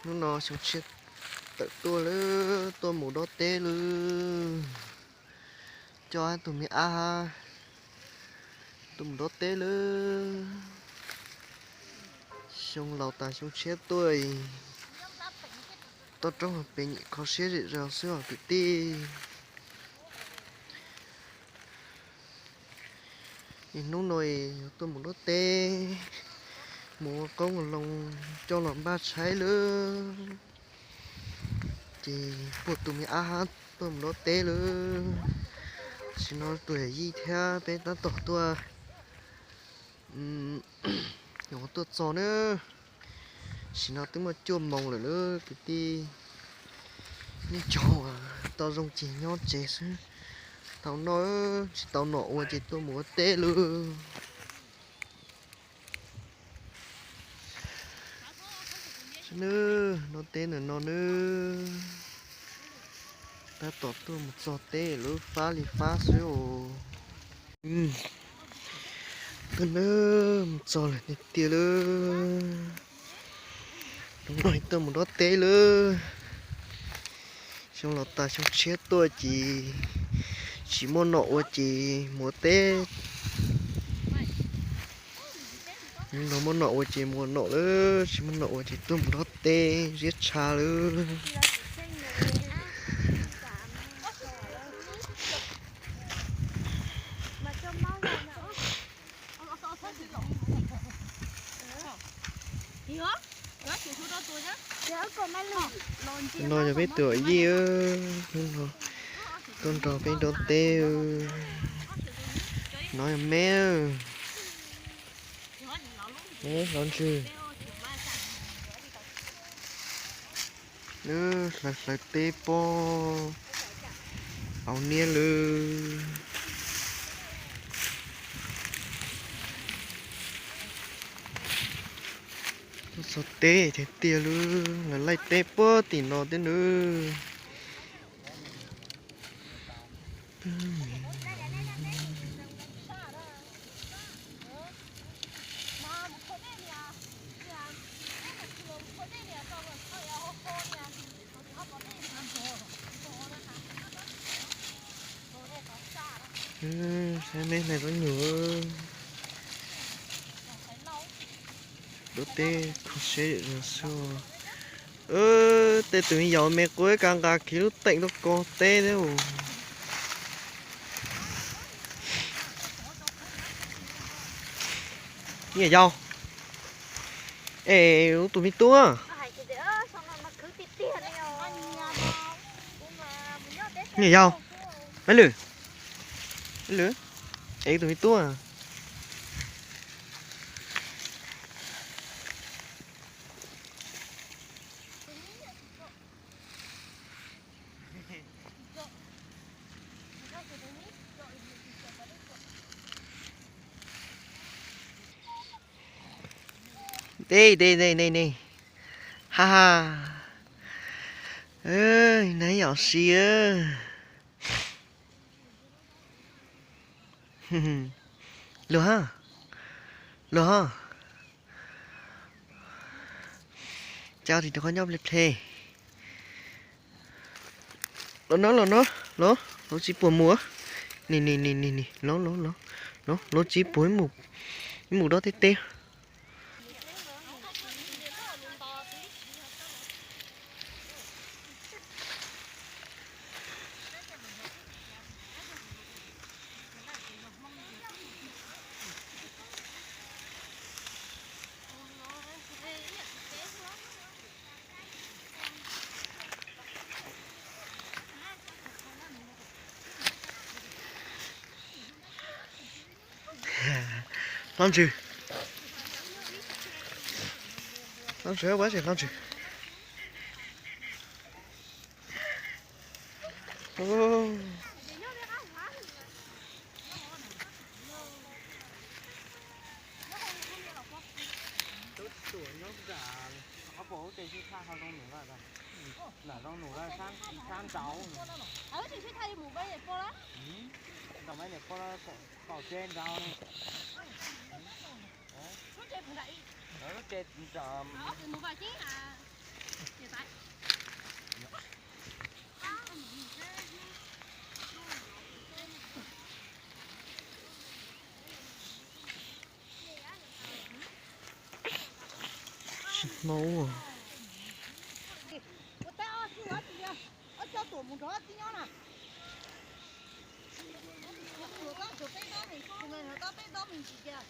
Hnub no xyoo tshiab tawm tuaj lawm, tuaj mus dob teb lawm. Coj tus me ab tuaj mus dob teb lawm. Xyoo laus tas xyoo tshiab tuaj, toj roob pem nyem kho siab zem zaws xwb os kwv tij. Es hnub no es yuav tuaj mus dob teb, mus ua qoob ua loo coj los npaj tshaib lawm. Ces puag tus me ab hab tuaj mus dob teb lawm. Tam sim no tus yawm yij thiab peb tab tom tuaj, tuaj txog na. Tam sim no twb muaj cuaj moos lawm na kwv tij. Nej cov uas tau zoo ces nyob tsev xwb, tau noj, tsis tau nom ua ces tuaj mus ua teb lawm. Nawb, dob teb ntawm no nawb. Tab tom tuaj mus txog teb lub fab li fab xwb os. Tuaj nawb, mus txog lawm tiag tiag lawm. Hnub no tuaj mus dob teb lawm. Xyoo laus tas xyoo tshiab tuaj ces tsis muaj nom ua ces mus ua teb. Hnub no muaj nom ua ces mus ua nom lawm, tsis muaj nom ua ces tuaj mus dob teb ziab tshaj lawm. No yog peb tus yij, hnub no tuaj nrog peb dob teb. No yog me, me hlob ntswg. Lawv hlawv hlawv teb pob hauv niab lawm. Tuaj txog teb tiag tiag lawm, lawv laij teb puag tim no thiab nawb. Saib me hlais zaub nyuj. Dob teb kho siab zem zaws xwb. Tej tus me nyuam me qub ib ka nqa kiag lub teem tuaj ko teb thiab. Niam yau, es tus me tub, niam yau, Maiv Lwm, Maiv Lwm, es tus me tub. Dej, dej, dej, dej, dej. Ha ha. Nab yom si. Luag ha, luag ha. Cab ris rau qhov nyob ple ple. Los no, los no, los, los tsis puas mus. Nim, nim, nim, nim, nim, los, los, los, los, los tsis puas mus, mus dob teb teb. Hlob Ntsws, Hlob Ntsws, pab tseem Hlob Ntsws. Tsis hnov. Ua tab ob xwb, ob tsis yog, ob co tuam mus nrog ob txiv nyob na. Tuam tab tuam peb dob me, kuv nqa nrog tab peb dob me ntsis kiag.